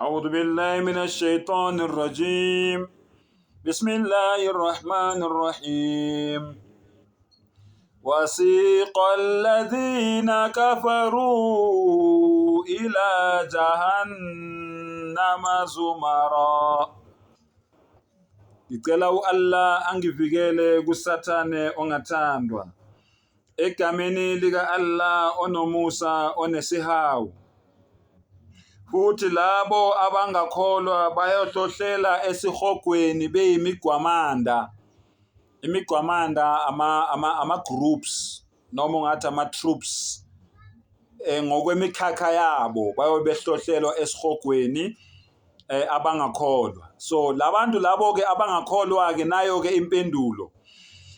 أعوذ بالله من الشيطان الرجيم بسم الله الرحمن الرحيم وسيق الذين كفروا إلى جهنم زمرا Ngicela u-Allah angivikele kuSathane ongathandwa. Egameni lika-Allah onomusa onesihawu. Futhi labo abangakholwa bayohlohlela esihogweni beyimigwamanda. Imigwamanda ama-groups noma ungathi ama-troops ngokwemikhakha yabo bayobe behlohlelwa esihogweni abangakholwa. So labantu labo ke abangakholwa ke nayo ke impendulo.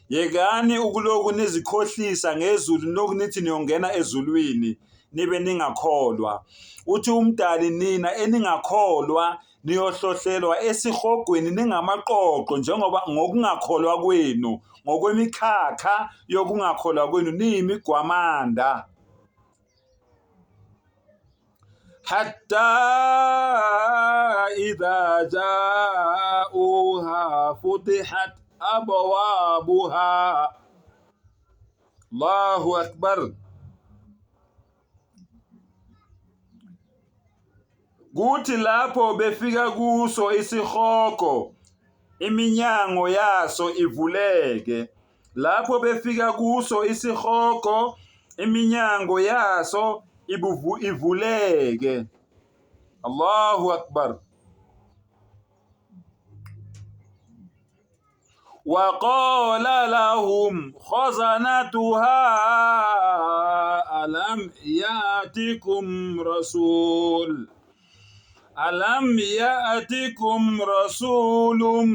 Yekani ukuloku nizikhohlisa ngezulu niloku nithi niyongena ezulwini nibe ningakholwa. Uthi umdali nina eningakholwa niyohlohlelwa esihogweni ningamaqoqo njengoba ngokungakholwa kwenu ngokwemikhakha yokungakholwa kwenu niyimigwamanda. حتى إذا جاءوها فتحت أبوابها الله أكبر Kuthi lapho befika kuso isihogo iminyango yaso ivuleke. Lapho befika kuso isihogo iminyango yaso ivuleke. Allahu Akbar. وقال لهم خزنتها ألم يأتكم رسول ألم يأتكم رسول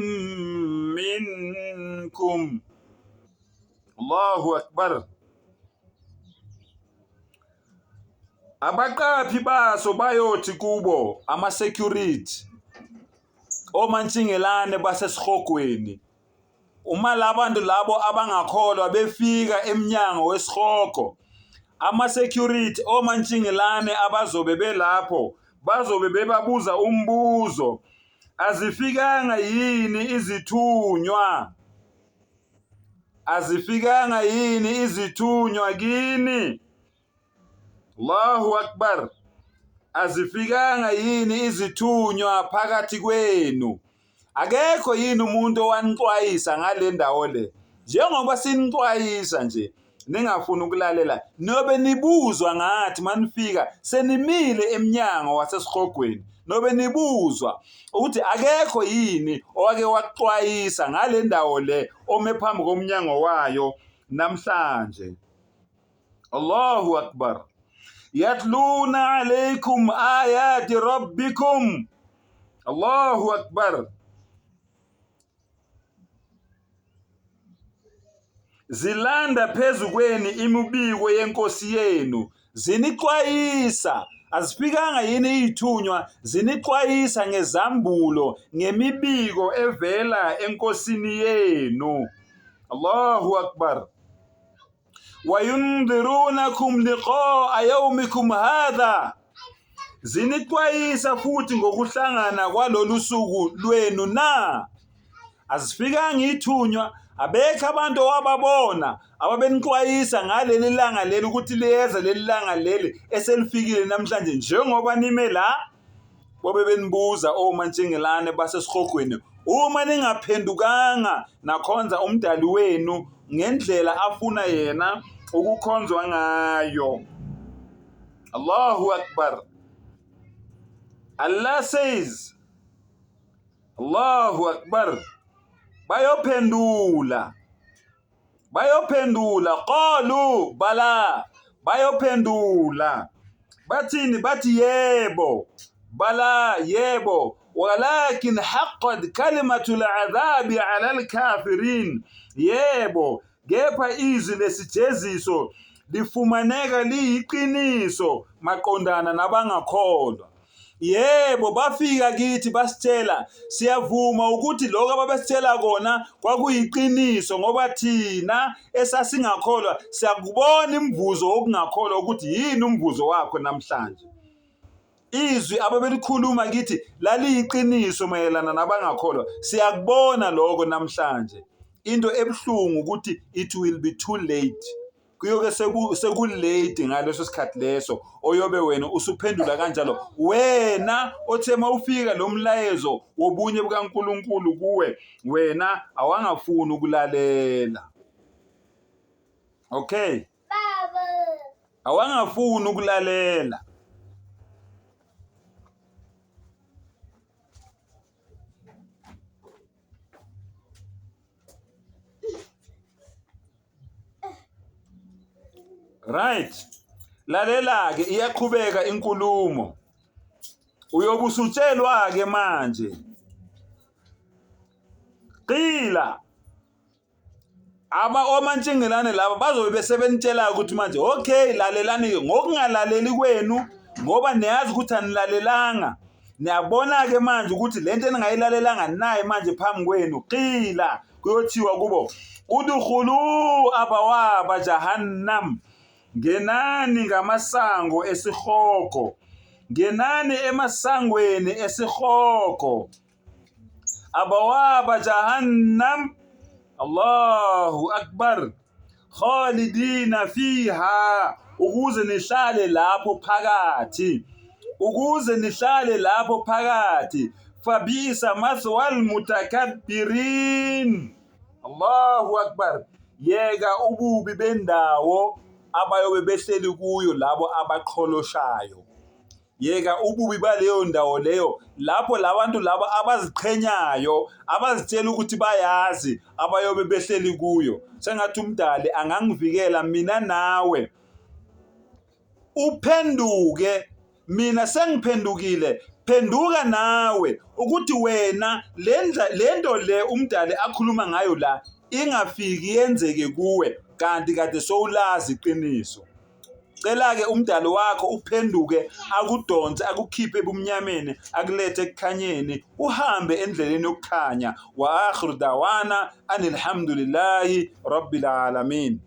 منكم الله أكبر Abaqaphi baso bayothi kubo ama-security omantshingelane basesihogweni uma labantu labo abangakholwa befika emnyango wesihogo ama-security omantshingelane abazobe belapho bazobe bebabuza umbuzo azifikanga yini izithunywa azifikanga yini izithunywa kini Allahu Akbar. Azifikanga yini izithunywa phakathi kwenu? Akekho yini umuntu owanixwayisa ngale ndawo le? Njengoba sinixwayisa nje ningafuni ukulalela nobe nibuzwa ngathi manifika senimile emnyango wasesihogweni nobe nibuzwa ukuthi akekho yini owake waxwayisa ngale ndawo le ome phambi komnyango wayo namhlanje. Allahu Akbar. Yatluna alaykum ayati rabbikum. Allahu Akbar. Zilanda phezu kweni imibiko yenkosi yenu zinixwayisa azifikanga yini izithunywa zinixwayisa ngezambulo ngemibiko evela enkosini yenu Allahu Akbar wayundhirunakum liqaa yawmikum hadha zinixwayisa futhi ngokuhlangana kwalolu suku lwenu na azifikanga ithunywa abekho abantu owababona ababenixwayisa ngaleli langa leli ukuthi liyeza leli langa leli eselifikile namhlanje njengoba nime la bobe benibuza omantshingelane basesihogweni uma ningaphendukanga nakhonza umdali wenu ngendlela afuna yena ukukhonzwa ngayo. Allahu Akbar. Allah says Allahu Akbar bayophendula bayophendula qalu bala bayophendula bathini bathi yebo bala yebo walakin haqqat kalimatu al'adhabi ala al-kafirin yebo kepha izwi lesijeziso lifumaneka liyiqiniso maqondana nabangakholwa Yebo, bafika kithi basitshela, siyavuma ukuthi lokho ababesitshela kona kwakuyiqiniso ngoba thina esasingakholwa siyakubona imvuzo wokungakholwa ukuthi yini umvuzo wakho namhlanje. Izwi ababelikhuluma kithi laliyiqiniso mayelana nabangakholwa. Siyakubona lokho namhlanje. Into ebuhlungu ukuthi it will be too late. Kuyoke sekulate ngaleso sikhathi leso oyobe wena usuphendula kanjalo. Wena othe mawufika lo mlayezo wobunye bukaNkulunkulu kuwe, wena awangafuni ukulalela. Okay. Baba. Awangafuni ukulalela. Right. Lalela ke iyaqhubeka inkulumo. Uyobe usutshelwa ke manje. Qila Aba omantshingelane laba bazobe besebenitshela ukuthi manje okay lalelani-ke ngokungalaleli kwenu ngoba niyazi ukuthi anilalelanga niyabona-ke manje ukuthi le nto eningayilalelanga naye manje phambi kwenu qila kuyothiwa kubo udukhulu abawaba jahannam ngenani ngamasango esihogo ngenani emasangweni esihogo abawaba jahannam Allahu akbar khalidina fiha ukuze nihlale lapho phakathi ukuze nihlale lapho phakathi fabisa mathwal mutakabbirin Allahu akbar yeka ububi bendawo abayobe behleli kuyo labo abaqholoshayo Yeka ububi baleyo ndawo leyo lapho labantu laba abaziqhenyayo abazitshela ukuthi bayazi abayobe behleli kuyo. Sengathi umdali angangivikela mina nawe. Uphenduke mina sengiphendukile phenduka nawe ukuthi wena lento le umdali akhuluma ngayo la ingafiki yenzeke kuwe kanti kade sowulazi iqiniso. Cela-ke umdali wakho uphenduke akudonse akukhiphe ebumnyameni akulethe ekukhanyeni uhambe endleleni yokukhanya wa akhiru dawana anilhamdulillahi rabbil alamin.